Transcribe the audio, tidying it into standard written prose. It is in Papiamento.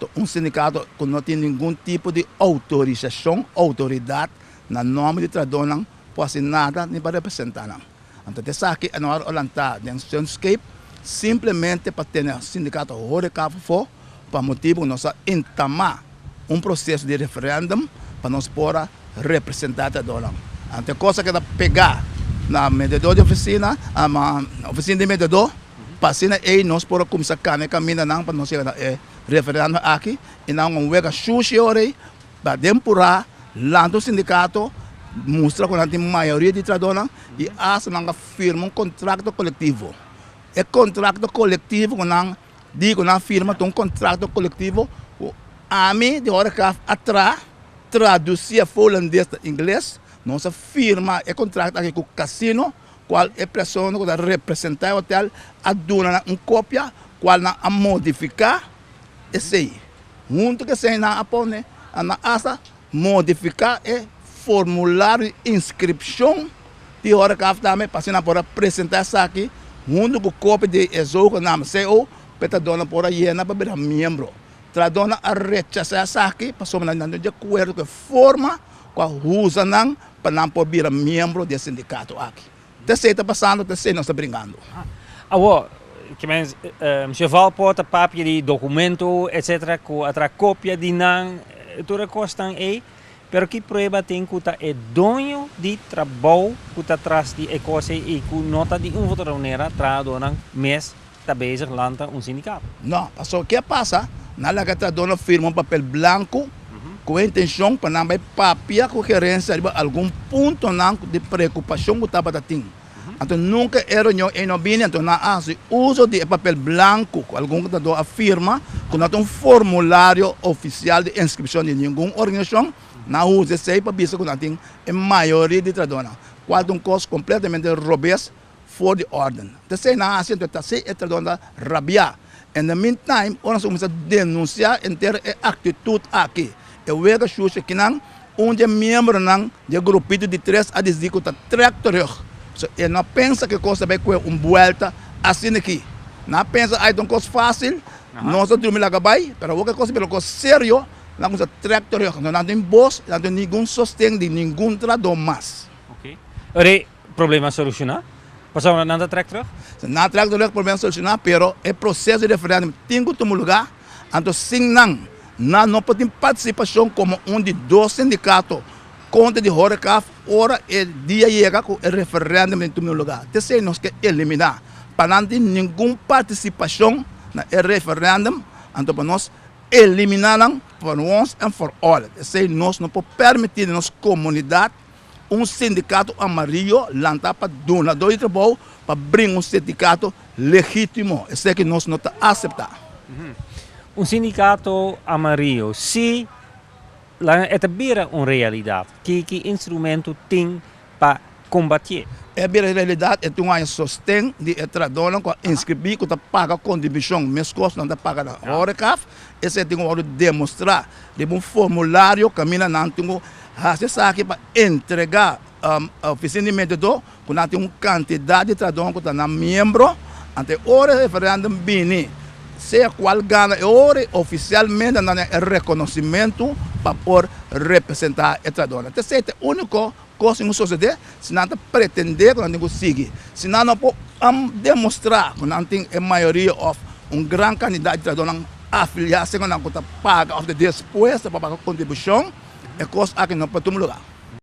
Ta un sindikato ku no tin ningun tipo di outorisashon, outoridat, na nòmber di trahadónan por hasi nada ni pa representá nan. Anto ta esaki a no a lantá den Sunscape simplemente pa tene sindikato Horeca afó pa motibu ku nos a entamá un proseso di referèndum pa nos por a representá e trahadónan. Anto e kos a keda pegá na mediadó di ofisina, ofisina di mediadó, pa asina ei nos por a kuminsá kana e kamindanan pa nos yega na e referèndum aki i nan un wega shushi ora ei pa den purá lanta un sindikato mustra ku nan tin mayoria di trahadónan i asta nan a firma un kontrakto kolektivo. E kontrakto kolektivo ku nan di ku nan firma ta un kontrakto kolektivo ku ami di Horecaf a traha, tradusí afó hulandes na ingles. Nos a firma e kontrakto aki ku kasino kual e persona ku ta representá e hotel a duna nan un kopia kual nan a modifiká esei. Huntu ku esei nan a pone nan asta modifiká e formulario di inskripshon di Horecaf tambe pa asina nan por a presentá esaki huntu ku kopia di e zogenaamde CO pa e trahadónan por a yena pa bira miembro. Trahadónan a rechasá esaki pasobra nan no di akuerdo ku e forma ku a usa nan pa nan por bira miembro di e sindikato aki. Ta esei ta pasando, ta esei nos ta bringando. Awor, ke men, Msje Valpoort ta papia di documento etcetera ku a traha kopia di nan, tur e kosnan ei, pero ki prueba tin ku ta e doño di trabou ku ta tras di e kos ei i ku no ta di un of otro manera trahadónan mes ta bezig lanta un sindikato? No, pasobra ke a pasa, nan laga e trahadónan firma un papel blanku ku e intenshon pa nan bai papia ku gerensia riba algun puntonan di preokupashon ku tabata tin. Anto nunka e reunion ei no bini, anto nan a hasi uso di e papel blanku ku algun trahadó a firma, ku no ta un formulario ofisial di inskripshon di ningun organisashon, nan a usa esei pa bisa ku nan tin e mayoria di trahadónan, kual ta un kos kompletamente robes for di orden. Ta esei nan a hasi, anto ta así e trahadónan ta rabiá. In the meantime, ora nos a kuminsá denunsiá henter e aktitut aki, e wega shushi akinan, un di e miembronan di e grupito di tres a disidí ku ta trèk terug. So e no a pensa ku e kos ta bai kue un buèlta asina aki. Nan a pensa, ai ta un kos fásil, nos ta drumi laga bai, pero awor ku e kos a bira un kos serio, nan a kuminsá trèk terug. Anto nan no tin bos, nan no tin ningun sosten di ningun trahadó mas. Ora Problema solushoná? Pasobra nan ta trèk terug? Si nan trèk terug, problema solushoná, pero e proseso di referèndum tin ku tuma lugá, anto sin nan, nan no por tin partisipashon komo un di dos sindikato kontra di Horecaf ora e dia yega ku e referèndum tin tuma lugá. T'esei nos ke eliminá, pa nan tin ningun partisipashon na e referèndum, anto pa nos eliminá nan for once and for all. T'esei nos no por permití den nos komunidat. Un sindikato amarillo lanta pa dunadó di trabou pa bringa un sindikato legítimo. Esaki nos no ta aseptá. Un sindikato amarillo, si e ta bira un realidat, ki instrumento tin pa kombatié? E bira realidat, e tin un aña sosten di e trahadónan ku a inskribí ku ta paga kontribushon meskos nan ta paga na Horecaf. Esei tin ku wòrdu demostrá riba un formulario kaminda nan tin ku hasi esaki pa entregá ofisina di mediadó ku nan tin un kantidat di trahadónan ku ta nan miembro. Anto e ora e referèndum bini, sea kual gana e ora ofisialmente nan tin e rekonosimentu pa por representá e trahadónan. Ta esei ta e úniko kos ku sosodé si nan ta pretendé ku nan tin ku sigui. Si nan no por demostrá ku nan tin e mayoria òf un gran kantidat di trahadónan afiliá segun nan ku ta paga òf ta dispuesto pa paga kontribushon, e kos aki no por tuma lugá.